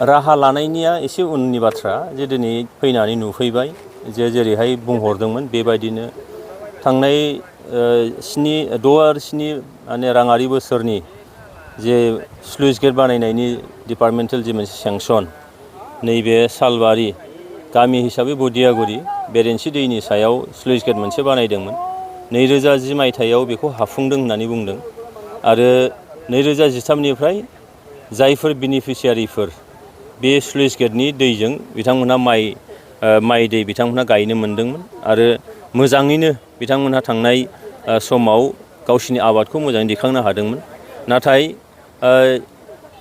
राहा लानायनिया एसे उननि बाथ्रा जे दिनै फैनानै नुफैबाय जे जेरैहाय बुंहरदोंमोन बेबायदिनो थांनाय 6 आरो 7 माने राङारि बोसोरनि जे स्लुइस गेट बानायनायनि डिपार्टमेन्टेल जे मोनसे सेंसन नैबे सालबारि गामि हिसाबै बदियागुरि बेरेन्सि दैनि सायाव स्लुइस गेट मोनसे बानायदोंमोन 2010 मायथाइयाव बेखौ हाफुंदों होननानै बुंदों आरो 2013निफ्राय जायफोर बेनिफिसियारिफोर बे स्लुइस गेटनि दैजों बिथांमोनहा माइ दै बिथांमोनहा गायनो मोन्दोंमोन आरो मोजाङैनो बिथांमोनहा थांनाय समाव गावसिनि आबादखौ मोजाङै दैखांनो हादोंमोन नाथाय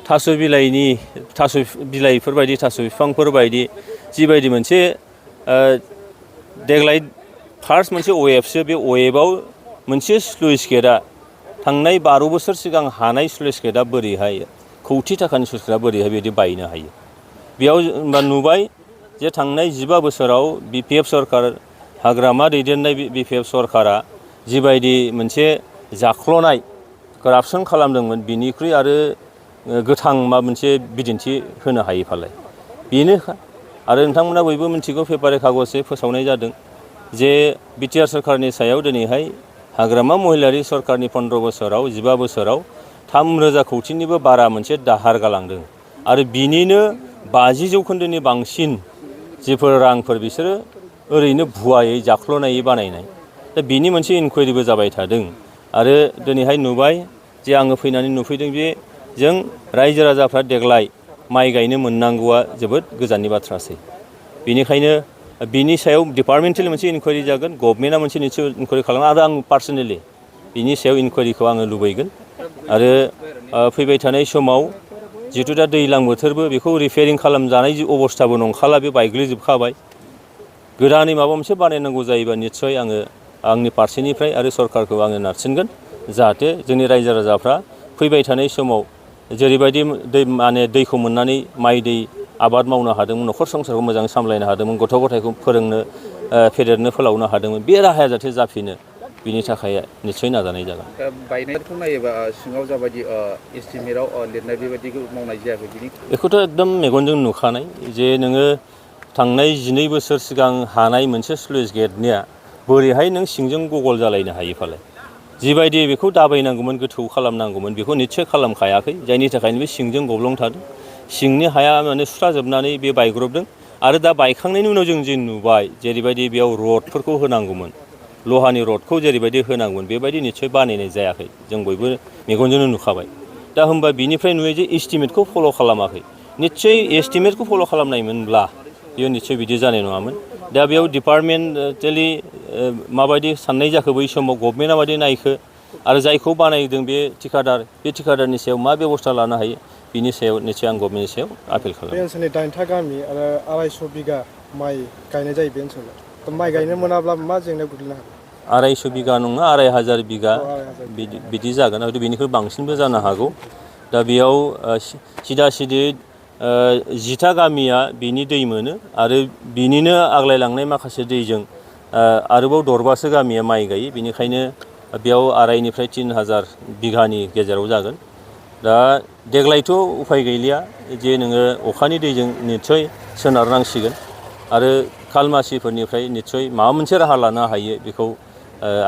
थास' बिलाइफोरबायदि थास' बिफांफोरबायदि जिबायदि मोनसे देग्लाय फार्स्ट मोनसे वेबसो बे वेबआव मोनसे स्लुइस गेटआ थांनाय 12 बोसोर सिगां हानाय स्लुइस गेटआ बोरैहाय कौटि थाखानि स्लुइस गेटआ बोरैहाय बिदि बायनो हायो बेयाव होनबा नुबाय जे थांनाय 15 बोसोराव बिपिएफ सरकार हाग्रामा दैदेननाय बिपिएफ सरकारा जिबायदि मोनसे जाख्ल'नाय करापसन खालामदोंमोन बिनिख्रुइ आरो गोथां मा मोनसे बिदिन्थि होनो हायो फालाय बेनो आरो नोंथांमोना बयबो मिथिगौ पेपारे कागजै फोसावनाय जादों जे बिटिआर सरकारनि सायाव दिनैहाय हाग्रामा महिलारि सरकारनि 15 बोसोराव 15 बोसोराव 3,000 कौटिनिबो बारा मोनसे दाहार गालांदों आरो बिनिनो 50% बांसिन जिफोर रांफोर बिसोरो ओरैनो भुवायै जाख्ल'नायै बानायनाय दा बिनि मोनसे इनकुवेरिबो जाबाय थादों आरो दिनैहाय नुबाय जे आङो फैनानै नुफैदों जे जों रायजो राजाफ्रा देग्लाय माइ गायनो मोननांगौआ जोबोद गोजाननि बाथ्रासै बेनिखायनो बिनि सायाव डिपार्टमेन्टेल मोनसे इनकुवेरि जागोन गभर्नमेन्टआ मोनसे निश्चय इनकुवेरि खालामो आरो आं पार्सनेलि बिनि सायाव इनकुवेरिखौ आङो लुबैगोन आरो फैबाय थानाय समाव जिहेतु दा दैज्लां बोथोरबो बेखौ रिपेयारिं खालामजानाय अबस्थाबो नंखाला बे बायग्लिजोबखाबाय गोदानै माबा मोनसे बानायनांगौ जायोबा निस्सय आङो आंनि फारसेनिफ्राय आरो सरकारखौ आङो नारसिनगोन जाहाथे जोंनि रायजो राजाफ्रा फैबाय थानाय समाव जेरैबायदि दैखौ मोननानै माइ दै आबाद मावनो हादोंमोन न'खर संसारखौ मोजाङै सामलायनो हादोंमोन गथ' गथायखौ फोरोंनो फेदेरनो फोलावनो हादोंमोन बे राहाया जाहाथे जाफिनो बिनि थाखाय निस्सय नाजानाय जागोन बायनायखौ नायोबा सिङाव जाबायदि एस्टिमेटआव लिरनाय बेबायदिखौ मावनाय जायाखै बेखौथ' एकदम मेगनजों नुखानाय जे नोङो थांनाय 12 बोसोर सिगां हानाय मोनसे स्लुइस गेटनिया बोरैहाय नों सिंजों गगल जालायनो हायो फालाय जिबायदि बेखौ दाबायनांगौमोन गोथौ खालामनांगौमोन बेखौ निस्सय खालामखायाखै जायनि थाखायनो बे सिंजों गब्लं थादों सिंनि हाया माने सुस्राजोबनानै बे बायग्रबदों आरो दा बायखांनायनि उनाव जों जे नुबाय जेरैबायदि बेयाव रडफोरखौ होनांगौमोन लहानि रडखौ जेरैबायदि होनांगौमोन बेबायदि निस्सय बानायनाय जायाखै जों बयबो मेगनजोंनो नुखाबाय दा होमबा बिनिफ्राय नुयो जे एस्टिमेटखौ फल' खालामाखै निस्सय एस्टिमेटखौ फल' खालामनायमोनब्ला बेयो निस्सय बिदि जानाय नङामोन दा बेयाव डिपार्टमेन्टेलि माबायदि साननाय जाखो बै समाव गभर्नमेन्टआ माबायदि नायखो आरो जायखौ बानायदों बे थिकादारनि सायाव मा बेबस्था लानो हायो बिनि सायाव निस्सय आं गभर्नमेन्टनि सायाव आपिल खालामो बे ओनसोलनि 8था गामि आरो 250 बिगा माइ गायनाय जायो बे ओनसोलाव माइ गायनो मोनाब्ला मा जेंनायाव गोग्लैनो हागौ 250 बिगा नङा 2,500 बिगा बिदि जागोन आरो बेनिख्रुइ बांसिनबो जानो हागौ दा बेयाव सिदा सिदि 10था गामिया बिनि दै मोनो आरो बिनिनो आग्लायलांनाय माखासे दैजों आरोबाव दरबासो गामिया माइ गायो बेनिखायनो बेयाव 2,500 निफ्राय 3,000 बिगानि गेजेराव जागोन दा देग्लायथ' उफाय गैलिया जे नोङो अखानि दैजों निस्सय सोनारनांसिगोन आरो खालमासिफोरनिफ्राय निस्सय माबा मोनसे राहा लानो हायो बेखौ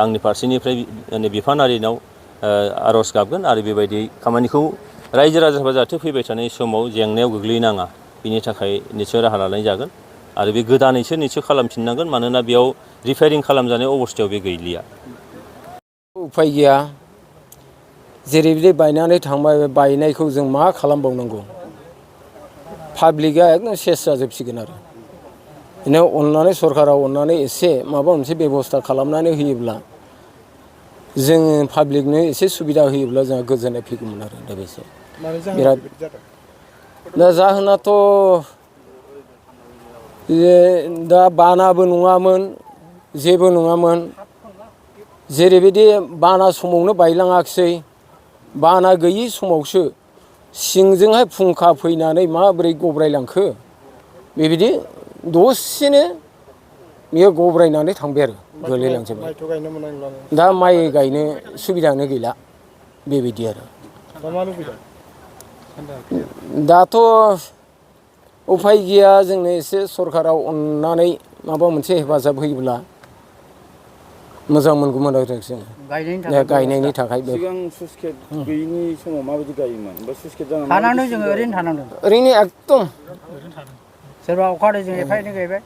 आंनि फारसेनिफ्राय बिफानारिनाव आर'ज गाबगोन आरो बेबायदि खामानिखौ रायजो राजाफ्रा जाहाथे फैबाय थानाय समाव जेंनायाव गोग्लैनाङा बिनि थाखाय निस्सय राहा लानाय जागोन आरो बे गोदानैसो निस्सय खालामफिननांगोन मानोना बेयाव रिपेयारिं खालामजानाय अबस्थायाव बे गैलिया उफाय गैया जेरैबायदि बायनानै थांबाय बायनायखौ जों मा खालामबावनांगौ पाब्लिकआ एकदम सेस जाजोबसिगोन आरो बिदिनो अननानै सरकारा अननानै एसे माबा मोनसे बेबस्था खालामनानै होयोब्ला जोङो पाब्लिकनो एसे सुबिदा होयोब्ला जोंहा गोजोननाय फैगौमोन आरो दा बेसो बिराद दा जाहोनाथ' दा बानाबो नङामोन जेबो नङामोन जेरैबायदि बाना समावनो बायलाङाखिसै बाना गैयि समावसो सिंजोंहाय फुंखा फैनानै माबोरै गब्रायलांखो बेबायदि दसेनो बेयो गब्रायनानै थांबाय आरो गोलैलांजोबबाय दा माइ गायनो सुबिदायानो गैला बेबायदि आरो दाथ' उफाय गैया जोंनो एसे सरकाराव अननानै माबा मोनसे हेफाजाब होयोब्ला मोजां मोनगौमोन आरो जोङो गायनायनि थाखाय सिगां स्लुइस गेट गैयिनि समाव माबायदि गायोमोन बा स्लुइस गेट जानानै थानांदों जोङो ओरैनो थानांदों ओरैनो एकदम सोरबा अखा हादैजों एफा एनै गायबाय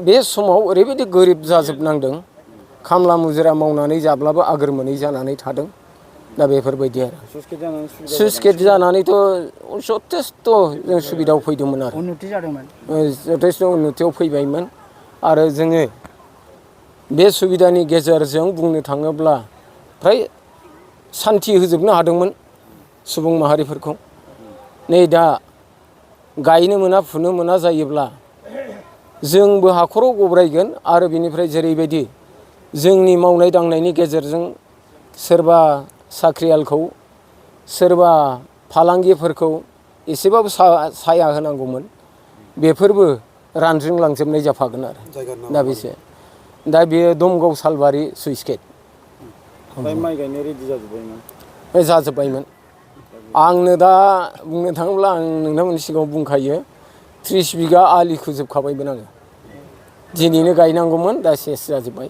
बे समाव ओरैबायदि गोरिब जाजोबनांदों खामला मुजिरा मावनानै जाब्लाबो आगोर मोनै जानानै थादों दा बेफोरबायदि आरो स्लुइस गेट जानानैथ' जथेस्थ' जों सुबिदायाव फैदोंमोन आरो उन्नति जादोंमोन जथेस्थ' उन्नतियाव फैबायमोन आरो जोङो बे सुबिदानि गेजेरजों बुंनो थाङोब्ला फ्राय सान्थि होजोबनो हादोंमोन सुबुं माहारिफोरखौ नै दा गायनो मोना फुनो मोना जायोब्ला जोंबो हाखराव गब्रायगोन आरो बिनिफ्राय जेरैबायदि जोंनि मावनाय दांनायनि गेजेरजों सोरबा साख्रियालखौ सोरबा फालांगिफोरखौ एसेबाबो साया होनांगौमोन बेफोरबो रानज्रिंलांजोबनाय जाफागोन आरो दा बेसो दा बेयो दमगाव सालबारि स्लुइस गेट माइ गायनो रेडि जाजोब्बायमोन जाजोब्बायमोन आंनो दा बुंनो थाङोब्ला आं नोंथांमोननि सिगाङाव बुंखायो 30 बिगा आलि खोजोबखाबायमोन आङो दिनैनो गायनांगौमोन दा सेस जाजोब्बाय